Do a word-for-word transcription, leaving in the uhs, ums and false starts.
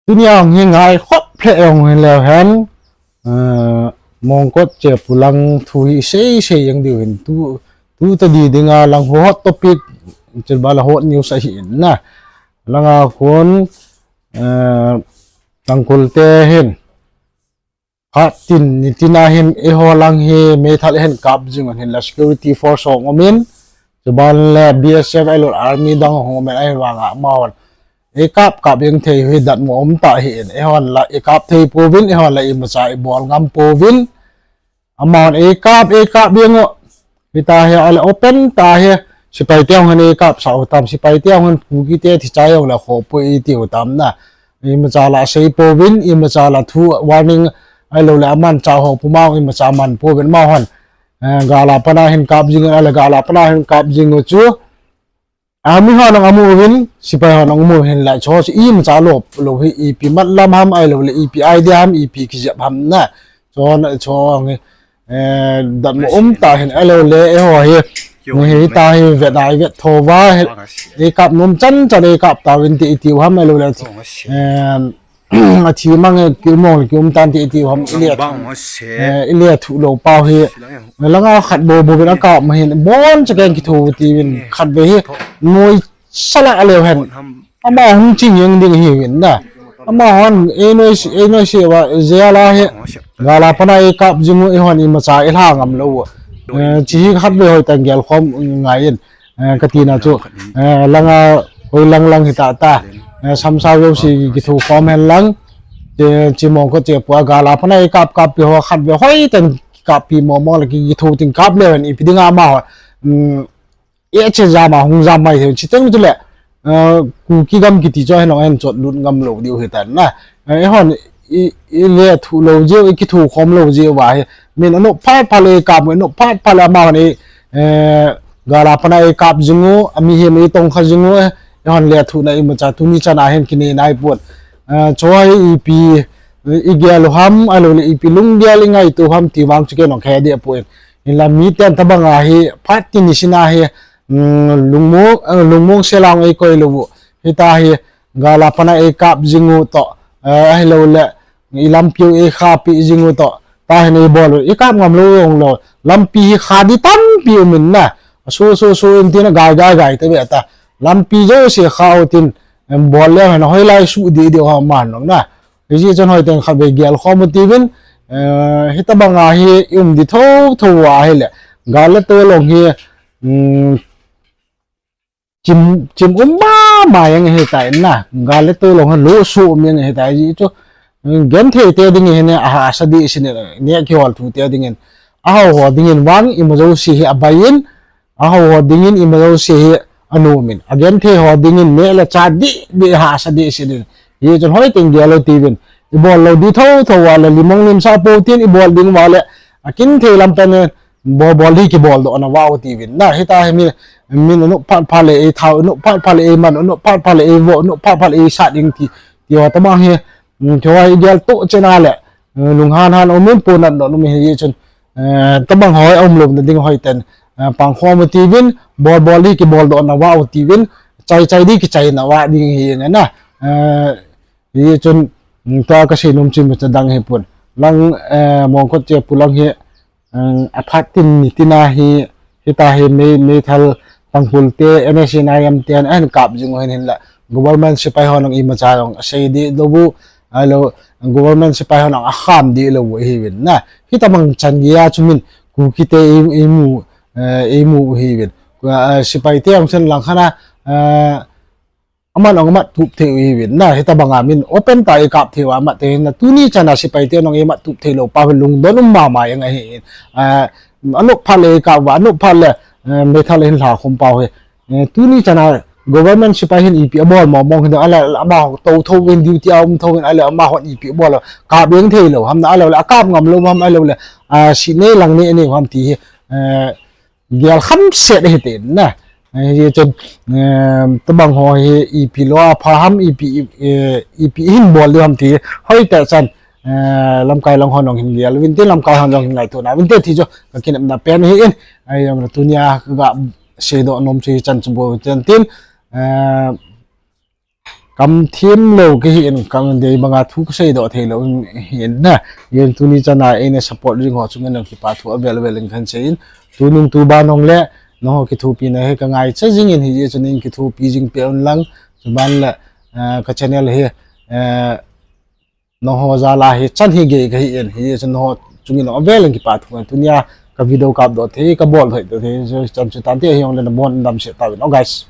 Tunia hi ngai khop lheh jong hileu hen, eh, Mongkot Chepu lang thu hi sei sei jeng diu hin tu, tu tadi dinga lang ho hot topic, chilba la hot news ahi in na. Langa khun, eh, Tangkhul te hin phat tin ni tina hin eiho lang hi meithal hin kap jing un hin la security force hung um in, chuban le B S F ahilou army dang hung um in ahivanga amahon ei kap kap jeng thei hi datmo um tah ahi in, eihon la ei kap thei pouvin, eihon la imacha ibol ngam pouvin, amahon ei kap, ei kap jeng u. Hita hi ale open tah hi, sepai te hung hin ei kap sah u tam, sepai te hung hin Kuki te thi chai jong le khoh poi iti u tam na. Imacha la sei pouvin, imacha la thu warning ahilou le amanchah ho puma imacha man pouvin amahon. Eh, gal a pana hin kap jing u, ale gal a pana hin kap jing u chu. Army hon jong amu uvin, sepai hon jong amu uvin la, chu chu imacha lou, lou hi ipi matlam ham ahilou le ipi idea ham, ipi kijep ham na. Chu na, chu nge, eh, datmo um tah hin ahilou le, eiho hi, nge hita hi vet a ivet thou va, hi, ei kap nom chan chan ei kap tauvin ti, iti u ham ahilou le, eh, athi mang e, kium mong le kium tan ti, iti u ham, i le thu, eh, i le thu lou pau hi. Langa khat bou bou vin akap ma hin, bon cha keng kitho ti vin khat ve hi, noi sala aleu hen. Ama hung ching jeng ding ahi vin na. Amahon, ei noi se, ei noi se va, jail a hi. Gal a pana ei kap jing u, eihon imacha i lha ngam lou u. Eh, chi hi khat ve hoitah in gel khom ngai in. Eh, kati na chu, eh, langa hoi lang lang hita ta. Eh, samsau jouse kitho khom hen lang. Che, chi Mongkot Chepu a gal a pana ei kap kap pi ho khat ve hoitah in kap pi mo mo le ki, kitho tin kap leu hen ipi dinga amaho. Hmm, e che jam a hung jam mai thei chi teng chu le. Eh, Kuki gam kiti chu hin jong hin chot lut ngam lou diu hita na. Eh, eihon i, i le thu lou jeh u, i kitho khom lou jeh uva hi. Min anop phat phat le kap, anop phat phat le amahon, eh, gal a pana ei kap jing u, ami hi mi tong kha jing u, eh, eihon le thu na imacha tuni chan a hin kinei nai pon. Eh, chu hi ipi, i gel u ham, ahilou le ipi lunggel i ngaito u ham ti vang chu kei jong kei dei poi. Hinla miten tabang a hi, phat tin ni sin a hi, mm, lungmong, eh, lungmong se lang ei koi lou u. Hita hi, gal a pana ei kap jing u toh, eh, ahilou le, i lampi u ei khapi jing u toh, tah hin ei bol u, i kap ngam lou jong lou, lampi hi kha di tampi um in na, so, so, so, in tin a gai, gai, gai, te ve ta, lampi jouse kha u tin, em, bol leu hen, hoilai suh di, di, ha, man, nong na, hijeh chun hoitah in khat ve gel khom u ti vin, eh, hita bang a hi, i um di tho, tho u ahile, gal le tol jong hi, mm, Chim, chim um mama jeng ahitai na. Gal le tol jong hi lo so um jeng ahitai ji chu. Genthei te ding hin ahahsa ding ahi, neh kihol thu te dingin. Aho ho dingin vang ima jouse hi abai in, aho ho dingin ima jouse hi anom in. Agenthei ho dingin neh le chah ding ding ahahsa ding ahi. Hijeh chun hoitah in gel u ti vin. I bol lou di tho tho uva le limong limsah pou tin i bol ding uva le. Akin thei lam pen in. Bol, bol hi kibol doh na uva u ti vin. Na, hita hi min, min u nop phat phat le ei thao, u nop phat phat le ei man, u nop phat phat le ei vo, u nop phat phat le ei sat ding ti, ti ho tabang hi, mm, ti ho hi gel toh cheh na le, eh, lunghan han um in ponat doh nom ahi chun, eh, tabang ho hi um lou na ding hoitah in, eh, pang khom u ti vin, bol, bol hi kibol doh na uva u ti vin, chai, chai di kichai na uva ding ahi nge na, eh, Hijeh chun, mm, tua kasei nom chu imacha dang ahi pon. Lang, eh, Mongkot Chepu lang hi, mm, aphat tin ni tin a hi, hita hi mei, meithal Tangkhul te, N S C N I M te, ahin kap jing u hin hinla. Government sepai hon jong imacha jong asei deh lou u, ahilou, government sepai hon jong akham deh lou u ahi vin na. Hita bang chan gei a chu min, Kuki te ei, ei mu, eh, ei mu u ahi vin. Eh, sepai te jong chen lang khat a, eh, Aman ong mat tup thei u ahi vin. Na, hita bang a min open tah a i kap thei uva mat thei na tuni chan a sepai te ong i mat tup thei lou pa lungdon um mama jeng ahi. Ah, anop phat le i kap uva, anop phat le, eh, meithal hin lha khum pau hi. Eh, tuni chan a government sepai hin ipi abol mong mong hin, ahilou le amaho tou thou vin duty a um thou vin, ahilou le amaho ipi abol lou. Kap jeng thei lou, ham na ahilou le, akap ngam lou ham ahilou le, ah, si nei lang nei nei ham ti hi. Eh, Gel kham set ahi te na. Hijeh chun, em, tabang ho hi ipi lou a pha ham, ipi, eh, ipi hin bol diu ham ti. Hoitah chan, eh, lamkai lang hon jong hin gel uvin te, lamkai hon jong hin ngaito na uvin te ti chu kakinepna pen ahi in. Ai, am, tunia kaga seidoh nom chu hichan chu bou chen tin. Eh, Kamthemlou kahin, kam dei banga thu kaseidoh theilou hin na. Yen tuni chana eina support jing ho chunga nang kipathu avel vel in kahin seiyin. Tunung tuban jongle nangho kithopina hi kangaicha jingin, hijeh chun neikithopi jing peh un lang. Chuban le ka channel hi nangho jal a hi chan hi gei kahin, hijeh chun nangho chungin avel in kipathu. Tunia ka video kapdoh thei, kabol thei, thei chan chu tante hijongle nabon damsel tauvin, o guys.